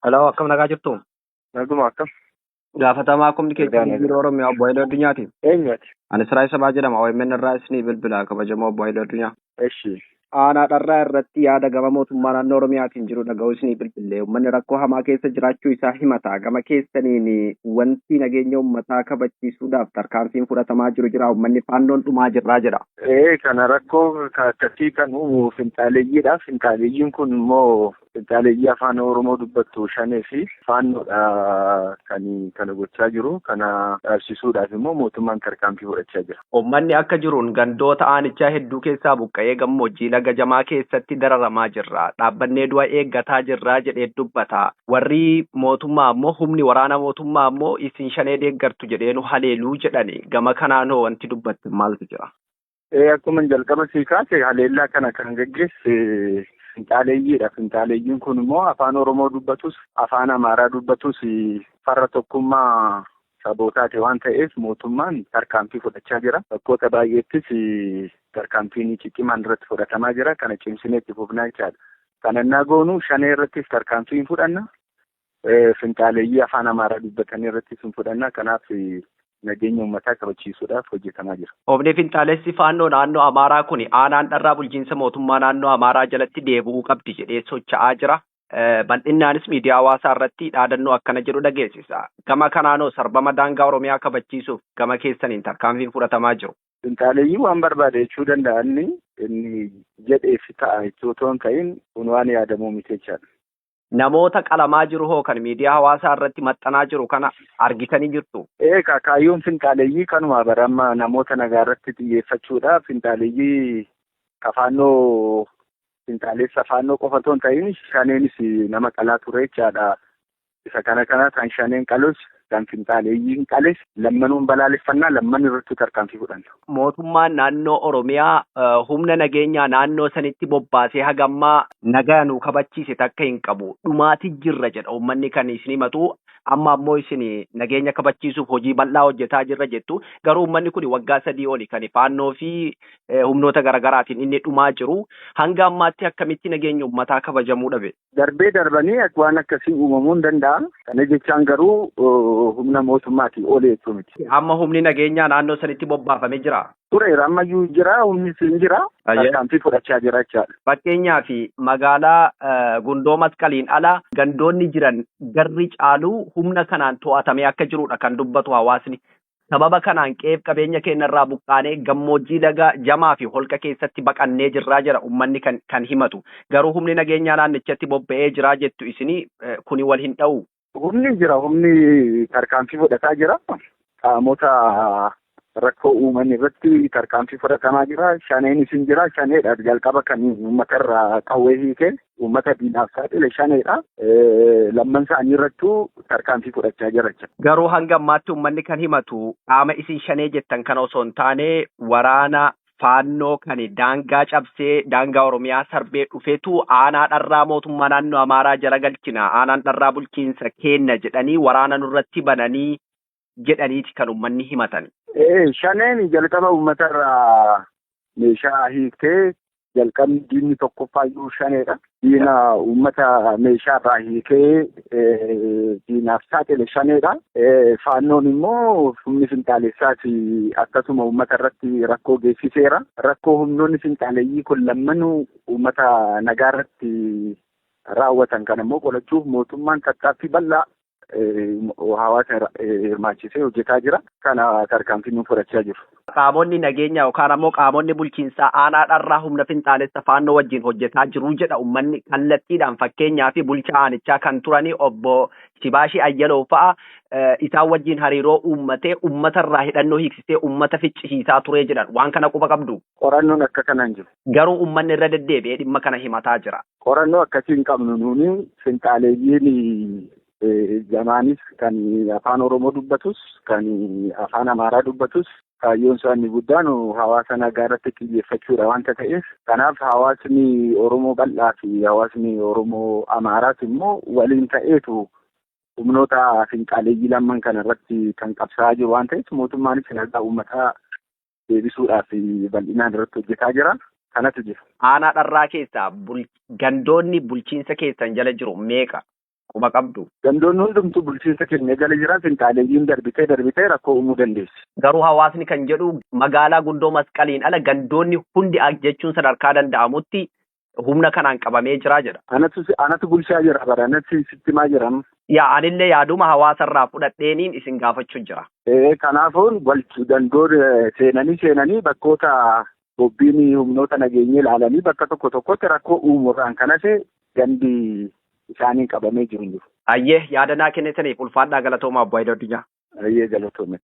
Aloo, akkam nagaa jirtu? Naguma, akkam? Gaafatamaa kominikeeshinii Biiroo Oromiyaa Obbo Haayiluu Addunyaati. Eenyuati? Ani Siraa Sabaa jedhama. OMN irraa isinii bilbila, kabajamoo Obbo Haayiluu Addunyaa. Eshi. Aanaa Dharraa irratti yaada gama mootummaa naannoo Oromiyaatiin jiru dhaga'uu isinii bilbilee. Uummanni rakkoo hamaa keessa jiraachuu isaa himata. Gama keessaniin wanti nageenya uummataa kabachiisuudhaaf tarkaanfiin fudhatamaa jiru jira. Uummanni Faannoon dhumaa jirraa jedha. Ee, kana rakkoo akkasii kan uumu finxaaleeyyiidha. Finxaaleeyyiin kun immoo finxaaleeyyii afaan Oromoo dubbattu Shanee fi Faannoodha kan kana gochaa jiru. Kana dhaabsisuudhaaf immoo mootummaan tarkaanfii fudhachaa jira. Uummanni akka jiruun gandoota aanichaa hedduu keessaa buqqa'ee gammoojjii laga Jamaa keessatti dararamaa jirra. Dhaabbannee du'a eeggataa jirra jedhee dubbata. Warri mootummaa ammoo, humni waraana mootummaa ammoo, isin Shanee deeggartu jedhee nu haleeluu jedhani. Gama kanaan hoo wanti dubbatte maaltu jira? Ee, akkuma jalqaba sii kaase, haleellaa kana kan gaggeesse finxaaleeyyiidha. Finxaaleeyyiin kun immoo afaan Oromoo dubbatus, afaan Amaaraa dubbatus, farra tokkummaa sabootaati waan ta'eef mootummaan tarkaanfii fudhachaa jira. Bakkoota baay'eettis tarkaanfiin ciccimaan irratti fudhatamaa jira. Kana cimsinee itti fufnaa jechaadha. Kana innaa goonu Shanee irrattis tarkaanfii hin fudhanna. Finxaaleeyyii afaan Amaaraa dubbatanii irrattis hin fudhanna. Kanaaf nageenya uummataa kabachiisuudhaaf hojjetamaa jira. Humni finxaalessi Faannoo naannoo Amaaraa kun aanaan Dharraa bulchiinsa mootummaa naannoo Amaaraa jalatti deebi'uu qabdi jedhee socho'aa jira. Bal'innaanis miidiyaa hawaasaa irratti dhaadannoo akkana jedhu dhageessisa. Gama kanaanoo sarbama daangaa Oromiyaa kabachiisuuf gama keessaniin tarkaanfiin fudhatamaa jiru? Finxaaleeyyii waan barbaade jechuu danda'anni inni jedheef ta'a jechuu otoo hin ta'in, kun waan yaadamuu miti jechaadha. Namoota qalamaa jiru hoo, kan miidiyaa hawaasaa irratti maxxanaa jiru kana argitanii jirtu? Ee, kaayyoon finxaaleeyyii kanuma bara amma namoota nagaa irratti xiyyeeffachuudha. Finxaaleeyyii Faannoo, finxaaleessa Faannoo qofa otoo hin ta'in Shaneenis nama qalaa ture jechaadha. Isa kana kan Shaneen qalus, kan finxaaleeyyiin qales lammanuun balaaleffannaa, lamman irratti tarkaanfii fudhanna. Mootummaan naannoo Oromiyaa humna nageenyaa naannoo sanitti bobbaasee hagammaa nagaa nu kabachiise takka hin qabu. Dhumaati jirra jedha uummanni kan isin himatu. Amma ammoo isin nageenya kabachiisuuf hojii bal'aa hojjetaa jirra jettu. Garuu uummanni kun waggaa 3 oli kan Faannoo fi humnoota garaagaraatiin inni dhumaa jiru. Hanga ammaatti akkamitti nageenya uummataa kabajamuu dhabe? Darbee darbanii waan akkasii uumamuu hin danda'a. Kana jechaan garuu humna mootummaatii oli jechuu miti. Amma humni nageenyaa naannoo sanitti bobbaafamee jira. Tureera, ammayyuu jira, humni siin jira. Tarkaanfii fudhachaa jira jechaadha. Fakkeenyaaf magaalaa Gundoo Masqaliin ala gandoonni jiran garri caalu humna kanaan to'atamee akka jirudha kan dubbatu hawaasni. Sababa kanaan qe'eef qabeenya keenya irraa buqqaanee gammoojjii laga Jamaa fi holqa keessatti baqannee jirraa jira uummanni kan himatu. Garuu humni nageenyaa naannichatti bobba'ee jiraa jettu isinii, kuni wal hin dha'u. Humni jira, humni tarkaanfii fudhataa jira. Qaamota rakkoo uuman irratti tarkaanfii fudhatamaa jira. Shaneenis hin jira. Shaneedha jalqaba kan uummata irraa qawwee hiike, uummata diinaaf saaxile Shaneedha. Lamman isaanii irrattuu tarkaanfii fudhachaa jira. Garuu hanga ammaatti uummanni kan himatu qaama isin Shanee jettan kana osoo hin taane, waraana Faannoo kan daangaa cabsee daangaa Oromiyaa sarbee dhufetu aanaa Dharraa mootummaa naannoo Amaaraa jala galchina, aanaan Dharraa bulchiinsa kenna jedhanii waraana nurratti bananii jedhaniiti kan uummanni himatan. Ee, Shaneen jalqaba uummatarraa meeshaa hiiktee, jalqabni diinni tokkoffaayyuu Shaneedha. Diina uummata meeshaarraa hiikee diinaaf saaxile Shaneedha. Faannoon immoo humni finxaalessaati, akkasuma uummata irratti rakkoo geessiseera. Rakkoo humnoonni finxaaleeyyii kun lammanuu uummata nagaa irratti raawwatan kana immoo qolachuuf mootummaan tattaaffii bal'aa hawaasa hirmaachisee hojjetaa jira. Kana tarkaanfii nu fudhachaa jiru. Qaamonni nageenyaa yookaan ammoo qaamonni bulchiinsaa aanaa Dharraa humna finxaalessa Faannoo wajjin hojjetaa jiru jedha uummanni kallattiidhaan. Fakkeenyaa fi bulchaa aanichaa kan turani obbo Shibaashii Ayyaloo fa'a isaan wajjin hariiroo uummatee uummatarraa hidhannoo hiiksisee uummata ficcisiisaa ture jedhan. Waan kana quba qabdu? Qorannoon akka kanaan jiru. Garuu uummanni irra deddeebi'ee dhimma kana himataa jira. Qorannoo akkasii hin qabnu nuuni. Finxaaleeyyiin gamaanis, kan afaan Oromoo dubbatus, kan afaan Amaaraa dubbatus, kaayyoon isaanii guddaan hawaasa nagaa irratti xiyyeeffachuudha waanta ta'eef, kanaaf hawaasni Oromoo bal'aa fi hawaasni Oromoo Amaaraas immoo waliin ta'eetu humnoota finxaaleeyyii lamman kana irratti kan qabsaa'aa jiru waan ta'eef, mootummaanis nagaa uummataa deebisuudhaaf bal'inaan irratti hojjetaa jira. Kanatu jira. Aanaa Dharraa keessaa gandoonni bulchiinsa keessan jala jiru meeqa? Quba qabdu. Gandoonni hundumtuu bulchiinsa keenya jala jira. Finxaaleeyyiin darbitee darbitee rakkoo uumuu dandeessi. Garuu hawaasni kan jedhu magaalaa Gundoo Masqaliin ala gandoonni hundi jechuun sadarkaa danda'amutti humna kanaan qabamee jira jedha. Anatu bulchaa jira bara anatti sitti himaa jira. Yaa, anillee yaaduma hawaasarraa fudhadheeniin isin gaafachuu jira. Kanaafuu gandoon seenanii seenanii bakkoota bobbiin humnoota nageenyaa ilaalanii bakka tokko tokkotti rakkoo uumuurraan kanas gandi isaaniin qabamee jiru jiru. Ayyee, yaadanaa kennitaniif ulfaadhaa, galatoomaa, Abbaa Addunyaa. Ayyee, galatoome.